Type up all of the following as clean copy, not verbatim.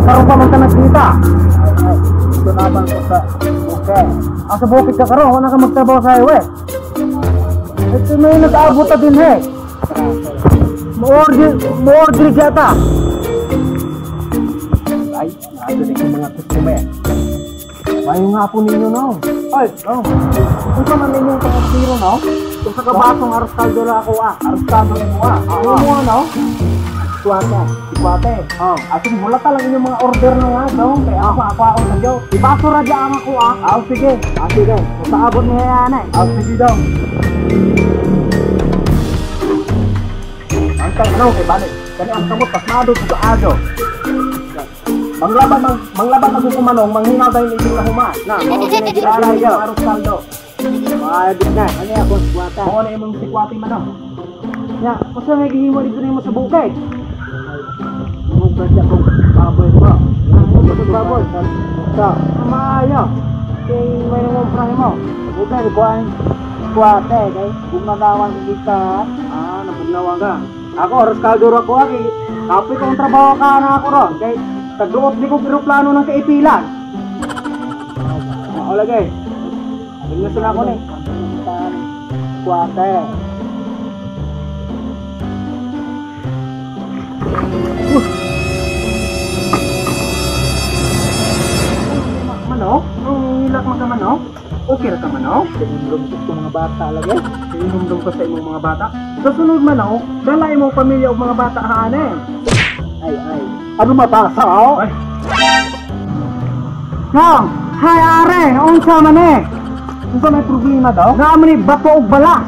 Karon pa man ka nagkita. Ay, ito naman ko sa bukid. Ah, sa bukid ka karon, wala ka magtrabaho sa highway. Ito may nag-aabot ta din eh. Mo-order yata. Ay, nato na yung mga customer. Mayo nga po ninyo, no? Ay, no. Kung sa man ninyong pangkiro, no? Kung sa kabasong aros kaldo na ako, ah. Aros kaldo mo, ah. Ano mo, no? Kuwate. Ikwate. Oh. At mula ta lang inyong mga order na nga, no? Kaya ako, ako, ako sa Diyo. Ibaso ra dyan ako, ah. Ah, sige. Ah, sige. Masaabot niya yan, eh. Ah, sige daw. Angkang, ano, kay balik. Kani ang kamot, pasmado sa kaado. Manglaban ako kumanong, manghingaw dahil iting nahuman. Na, mao Ginalay ginay yung aros kaldo. Maayos na. Ano ako kuwate? Mao na imong sikwate man, no? Ya, unsa may gihimo dito nimo sa bukid? Mugad akong baboy ko. Mugad akong baboy. Sa Maayo. Kay may nangumpra mo. Bukid ko ang kuwate kay bugnawan kita. Ah, nabugnawan ka. Ako aros kaldo ra ko kay kapoy kong trabaho ka na ako ron kay tagduot ni ko eroplano ng kaipilan. Mao lagi. Ingos na ako ni. Kuwate. Mano? Ang hilak man ka mano? Okay ra ka mano? Sinumdum ko mga bata lagi. Sinumdum ko sa imong mga bata. Sa sunod mano, dala imong pamilya og mga bata haane. Ay ay. Ano mabasa oh? Ay. Nong, hi are, unsa man eh? Unsa may problema daw? Naa man ni bato og balas.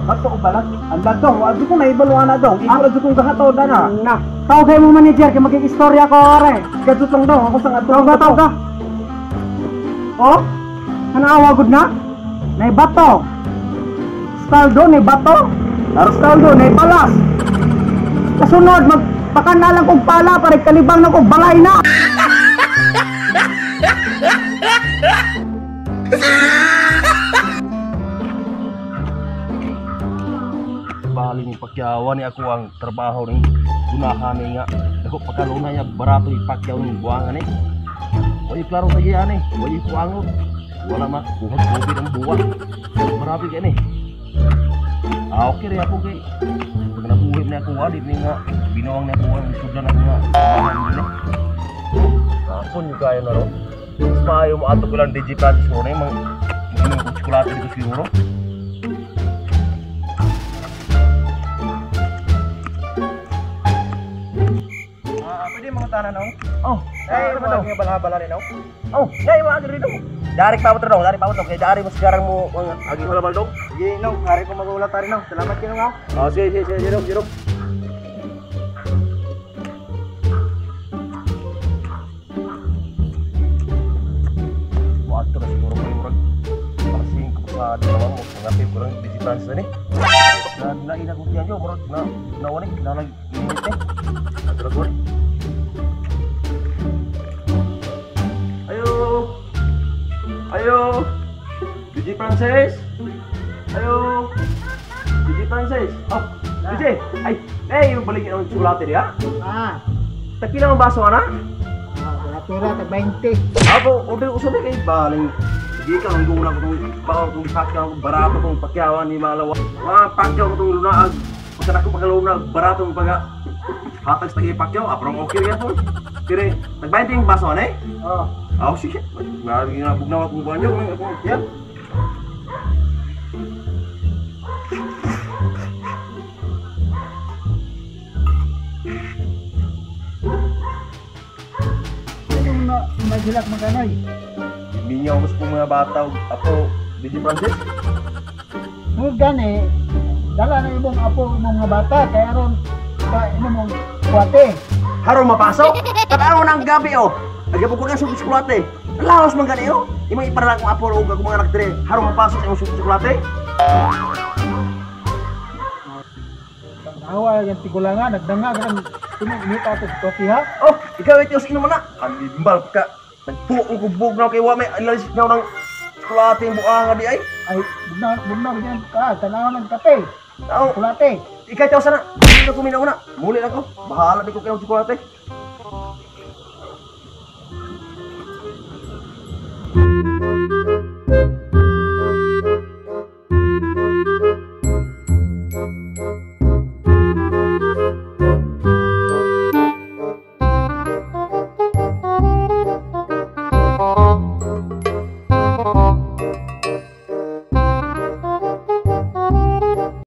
Bato og balas? Ang dong, wa ko naibaluan na dong. Ikaw ra jud kong gahataw na. Na. Tawag kay mo manager kay magig-istorya ko are. Kadto lang daw ako sa adto. Tawag ka, tawag ka. Oh? Nanawa gud na? Nay bato. Staldo nay bato. Staldo nay balas. Kasunod magpakan na lang kog pala para kalibang na kog balay na. Bali ni Pacquiao ni ako ang trabaho ni gunahan ni nga dako pagkaluna niya barato ni Pacquiao ni buwangan ni. Way klaro sa iya ni, way kuangot. Wala ma buhat tubig ang buwan. Barato kay ni. Ah, okay rin ako kay pag nabuhi na ako wali ni nga binuang na ako ang sudlan ako nga. Kapon yung kayo na ro. Mas maayo mo ato ko lang DJ Francis mo na yung mga tsokolate dito siguro. Pwede mga tanan no? Oh, Ay, ay, ano mga balabala ni no? Oh, ngay mga diri dong. Dari pa dong, dari pa dong. Kay dari mas garang mo mga agi halabal dong. Sige no, hari ko magulat ari no. Salamat kino nga. Oh, sige sige sige dong, sige dong. Wato na siguro ko murag alas 5 sa dalawang mo ngapit ko lang DJ Francis ani. Na lain ako tiyan yo murag na nawa ni kinahanglan init eh. Ato ko. Ayo. Ayo. DJ Francis. Ayo. DJ Francis. Oh, DJ. Ay, eh yung balik ng tsokolate diha. Ah. Takila ang baso ana? Ah, wala pera tag 20. Apo, order usab kay baling. Sige ka ang guna ko tong bawo tong Pacquiao barato tong Pacquiao ni Malawa. Mga Pacquiao ko tong lunaag. Pagka nako pagkalunag barato tong pag hatag sa tagay Pacquiao, aprong okay ra po. Kire, tag 20 yung baso ani? Oh. Ah, sige. Lagi na bugnaw akong banyo, akong yan. Ano na maghilak maganay? Minyaw mas kong mga bata og apo DJ Francis. Tungod gani, dala na imong apo imong mga bata kay aron pa imong kuwate. Haron mapasok. Tanaw na ang gabi oh. Agapon ko kang tsokolate. Laos man gani oh. Imong iparala akong apo og akong mga anak dire. Haron mapasok sa imong tsokolate. Tanawa yung tigulangan, nagdanga kan tumingita ato kopi ha. Oh, ikaw ito sa inuman na. Animal ka. Nagtuong ko bugnaw kay wa may ilalis nyaw ng tsokolate ang buanga di ay. Ay, bugnaw bugnaw diyan ka, tanaw ng kape. Tao, Tsokolate. ikaw ito sana. Hindi na kuminaw na. Muli na ko. Bahala di ko kailang tsokolate.